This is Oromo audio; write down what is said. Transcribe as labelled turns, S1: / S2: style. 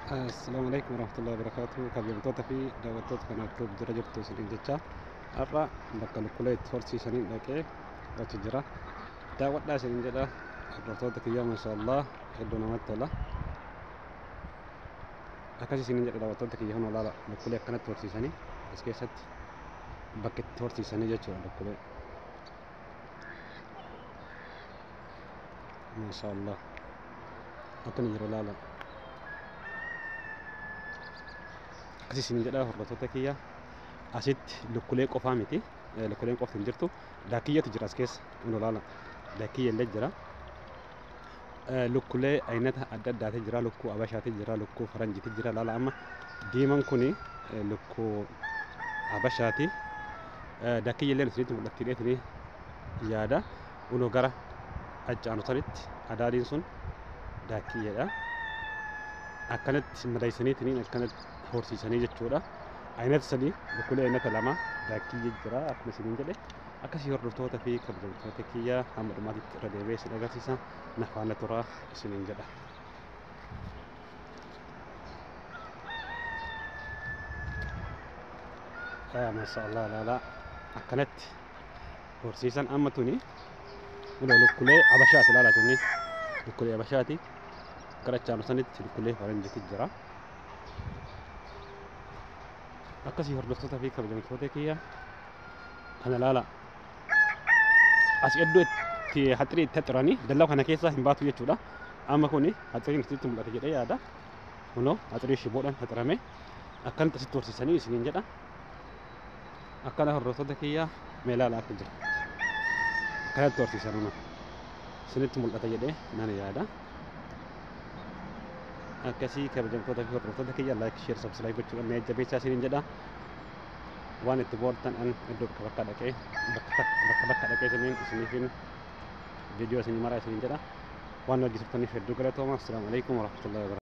S1: Assalaamu alaikum warahmatullahi wabarakatuh. Kabajamtoota fi daawwattoota kanaaf tuub jira jirtu isiniin jecha har'a bakka lukkulee itti horsiisanii dhaqee achi jira. Daawwadhaa isiniin jedha. Hordoftoota kiyyaa, maashaallah, hedduu namatti tola. Akkas isiniin jedha daawwattoota kiyya, hona laala, lukkulee akkanatti horsiisanii as keessatti bakka itti horsiisanii jechuudha lukkulee. Maashaallah, akkana jira, laala. Akkas isiniin jedha hordoftoota kiyya, asitti lukkulee qofaa miti, lukkuleen qofti hin jirtu, daakkiyyatu jira as keessa, hona laala, daakkiyya illee jira. Lukkulee aynata adda addaati jira, lukkuu abashaati jira, lukkuu faranjiiti jira. Laala, amma diimaan kuni lukkuu abashaati. Daakkiyya illee isinitti mul'atti dheetini yaada. Unoo gara accaanu sanitti adaadiin sun daakkiyyeedha. Akkanatti madaysaniitiin akkanatti horsiisanii jechuudha. Aynata sadii, lukkulee aynata lama, daakkiyye jira akkuma isiniin jedhe. Akkasii hordoftoota fi kabajamtoota kiyya, hamma dhumaatitti irra deebi'ee isin agarsiisa, na faana turaa isiniin jedha. Maashaallah, laalaa, akkanatti horsiisan. Amma tuni ulo lukkulee abashaati, laala, tuni lukkulee abashaati. Gara achaanu sanitti lukkulee faranjiiti jira. Akkasii hordoftoota fi kabajamtoota kiyya, kana laala, as iddoo itti haxirii itti haxiranii dallaa kana keessa hin baatu jechuudha. Amma kuni haxiriin isitti mul'ata jedhee yaada. Kunoo haxirii shiboodhaan haxirame akkanatti asitti horsiisanii isiniin jedha. Akkana hordoftoota kiyya, mee laala akka jira. Akkanatti horsiisan, kunoo isinitti mul'ata jedhee nan yaada. Akkasii kabajamtoota fi hordoftoota kiyya, like, share, subscribe gochuudhaan na jajjabeessaa isiniin jedha. Waan itti boortan an iddoo bakka bakka dhaqee bakka bakka dhaqee isiniin isiniifin viidiyoo isinii maraa isiniin jedha. Waan wajji turtaniif hedduu galatooma. Assalaamu alaikum warahmatullahi wabarakatuh.